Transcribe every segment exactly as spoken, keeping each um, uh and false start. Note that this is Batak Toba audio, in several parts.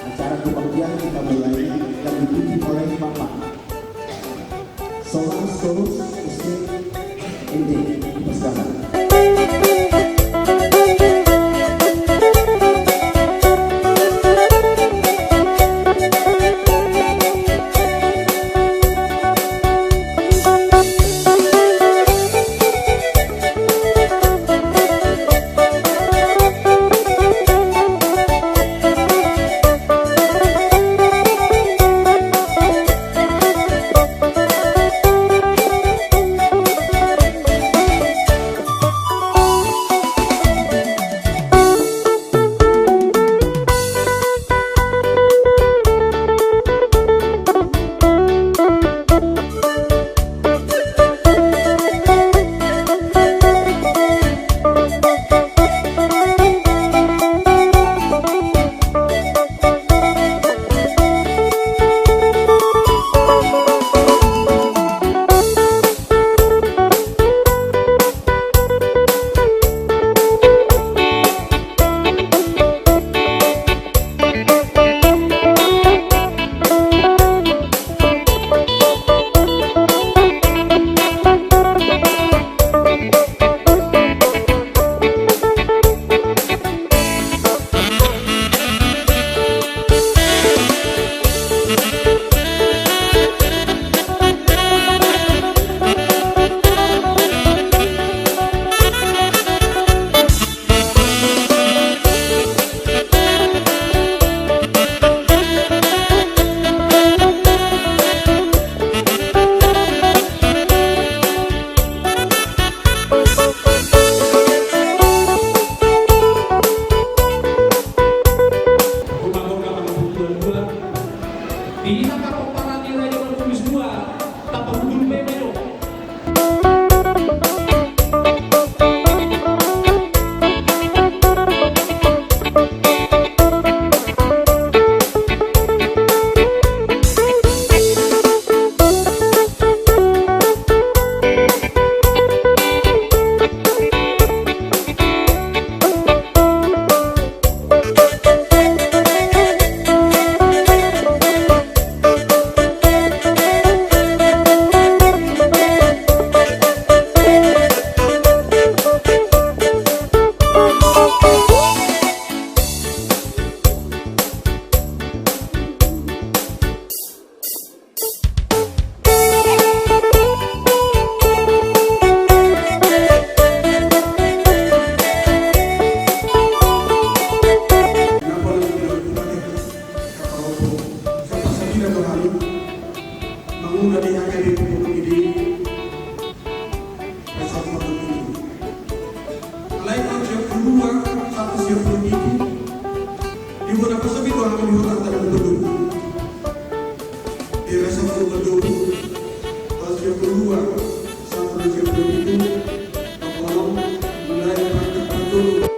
Acara kebaktian kita mulai, yang dipimpin oleh Bapak Solas Torus, S D, M D, dipersilakan. Dua, sampai jam tujuh, tolong mulai praktek betul.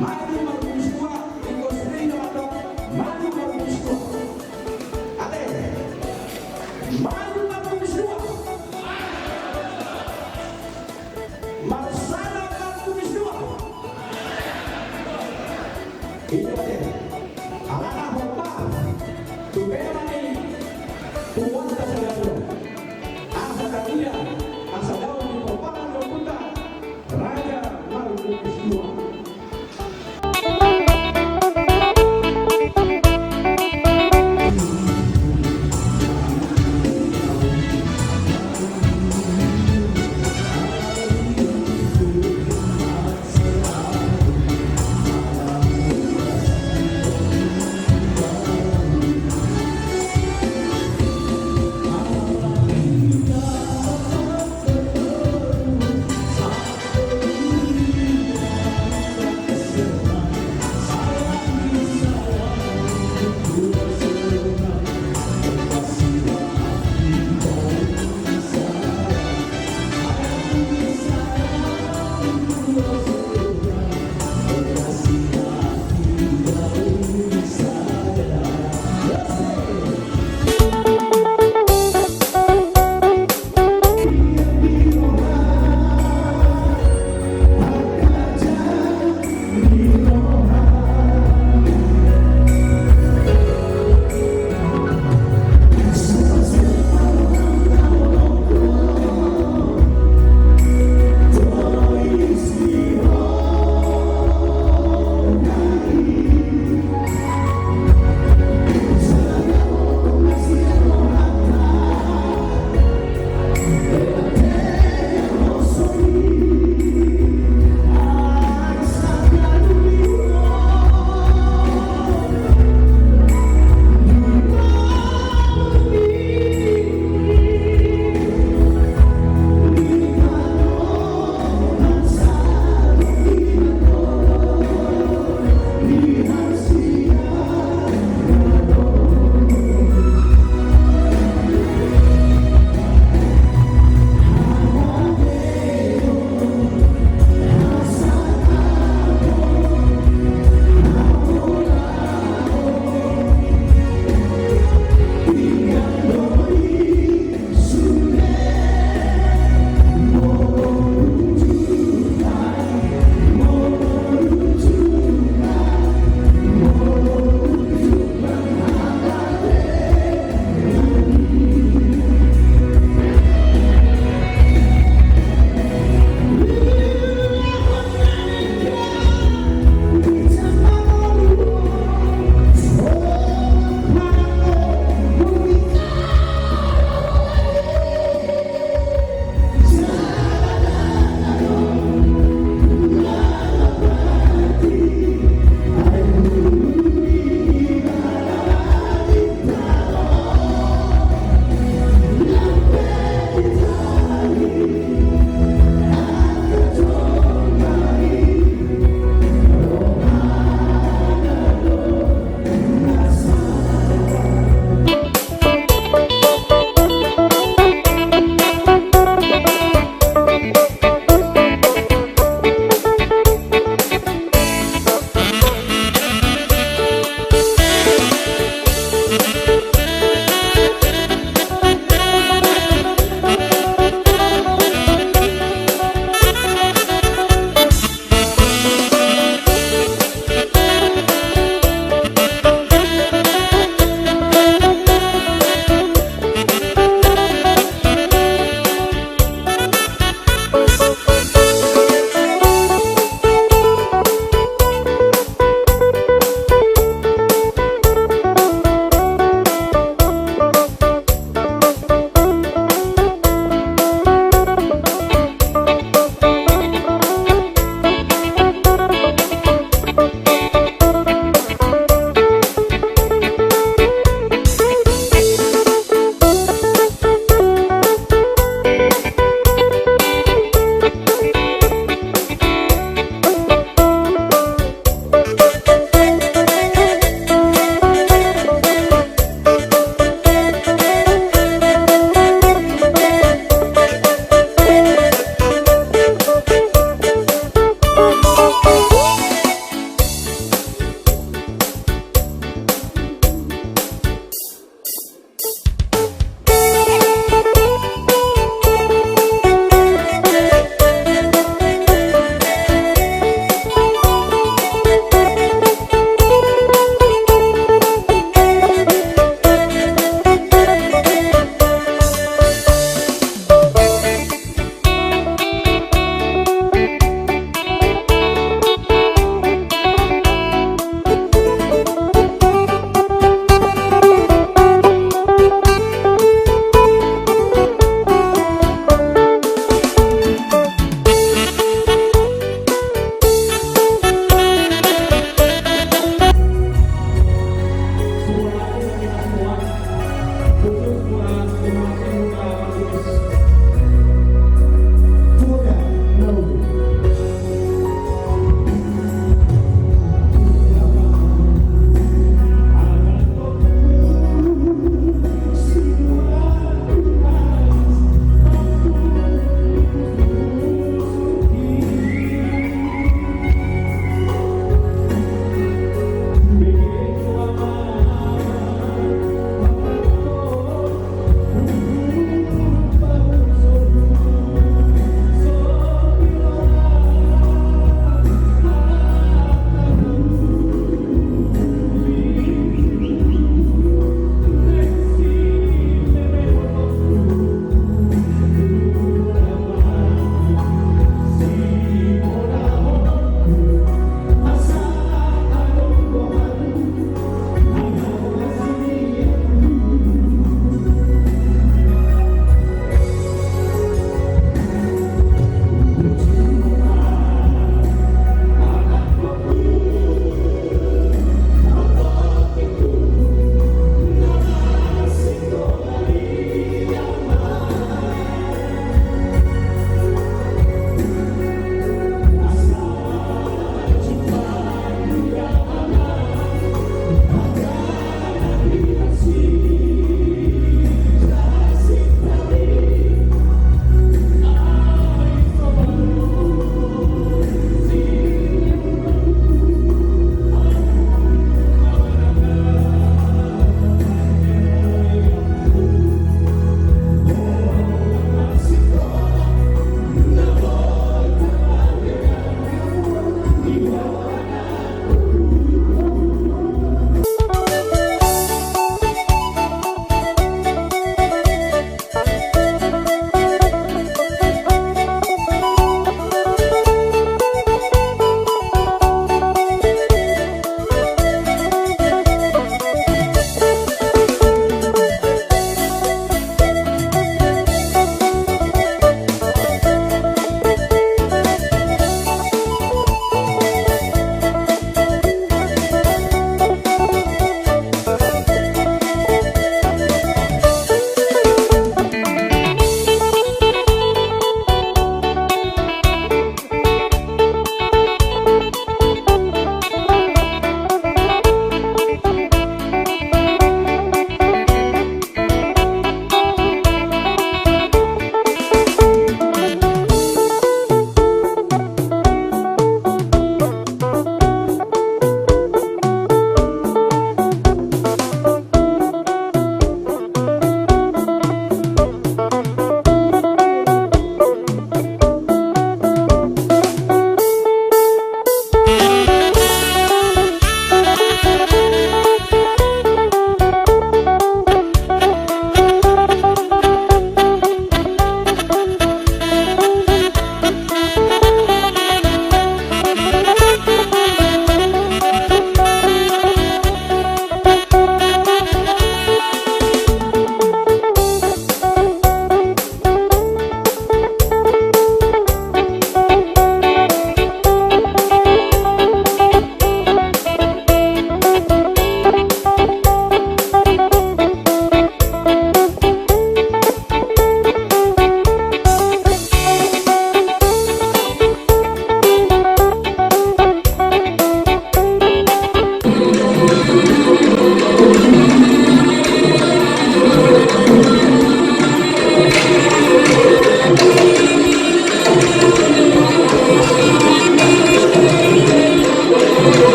Maju Markunis dua, Inggos Rey na mandok, maju Markunis dua. Ate. Maju Markunis dua. Marsada Markunis dua. Ido ate. Alana hombar. Tu pena ni. Tu wanta sadari on. Asa tangihon. Asa daon ni pomparan ni ompunta. Raja Markunis dua.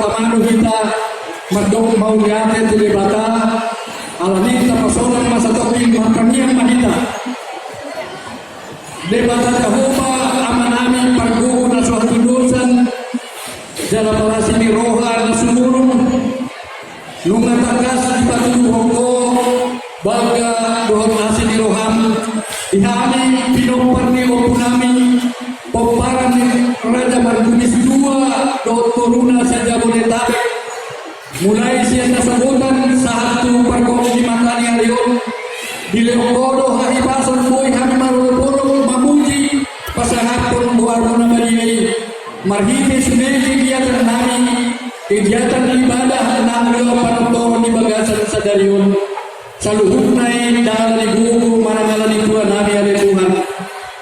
Mauliate hita, mandok mauliate tu Debata. Alani i tapasahat ma satongkin, martangiang ma hita. Debata Jahowa, Amanami, pargogo na so hatudosan, jala parasi ni roha na sumurung, nunga tangkas dipatuduhon Ho balga dohot asi ni roham di hami pinompar ni ompunami, pomparan ni Raja Margumis dua dohot boruna se-Jabodetabek. Mulai sian nasogotan sahat tu pargok ni mataniari on, dilehon Ho do hahipason boi hami marolopolop mamuji pasangaphon goarmu na badia i. Marhite sude kegiatannami, kegiatan ibadah na mula panontoron di bagasan sadari on, saluhutna i ndang ala ni gogo manang ala ni tuanami ale Tuhan.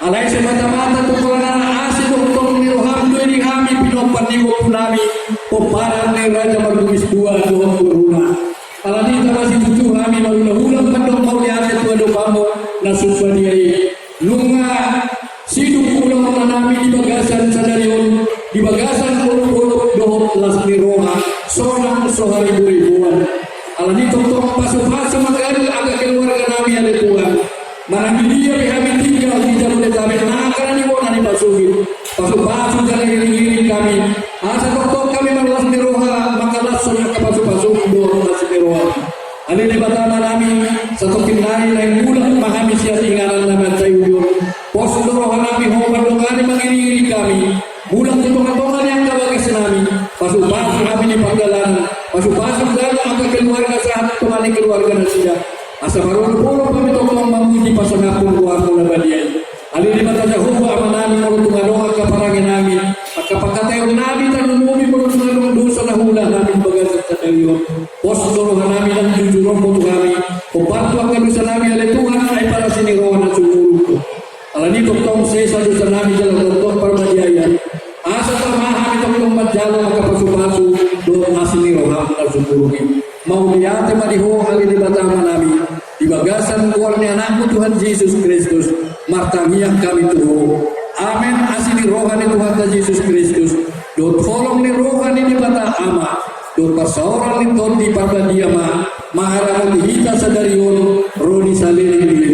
Alai semata-mata tu holan asi dohot tondong ni roham do i di hami pinompar ni ompunami, pomparan ni Raja Margumis dua dohot boruna. Alani i tama situtu hami mangulahula mandok mauliate tu adopanmu na sumbadia i. Nunga sidung ulaonnami di bagasan sadari on, di bagasan olopolop dohot las ni roha, sonang so hariboriboan. Alani i tongtong pasupasu ma gabe angka keluarganami ale Tuhan. Manang di dia pe hami tinggal di Jabodetabek, nang angka na nibona ni pasogit, pasupasu jala iring-iring hami, asa tongtong hami marlas ni roha, mangkalashon angka pasupasu dohot las ni roha. Ale Debata Amanami, satongkin nari naeng mulak ma hami sian inganan na mansai ujur. Pos do rohanami Ho mandongani, mangiring-iring hami. Mulak tu tonga-tonga ni angka bagasnami, pasupasu hami di pardalanan, pasupasu ganup angka keluarga sahat tu tonga ni keluarga nasida. Asa marolopolop hami tongtong mamuji pasangaphon goarmu na badia i. Ale Debata Jahowa Amanami, molo tung adong angka parangenami, angka pangkataionnami, tarlumobi molo tung adong dosa na huula hami di bagasan sadari on, pos do rohanami, ndang jujur Ho tu hami, hombar tu angka dosanami ale Tuhan, ai parasi ni roha na sumurung do. Alani i tongtong sesa dosanami jala tongtong parbadiaion, asa tama hami tongtong manjalo angka pasupasu dohot asi ni roham na sumurung i. Mauliate ma di Ho ale Debata Amanami, di bagasan goar ni Anakmu Tuhan Jesus Kristus, martangiang hami tu Ho. Amen. Asi ni roha ni Tuhanta Jesus Kristus, dohot holong ni roha ni Debata Ama, dohot parsaoran ni Tondi Parbadia ma mangaramoti hita sadari on ro di saleleng ni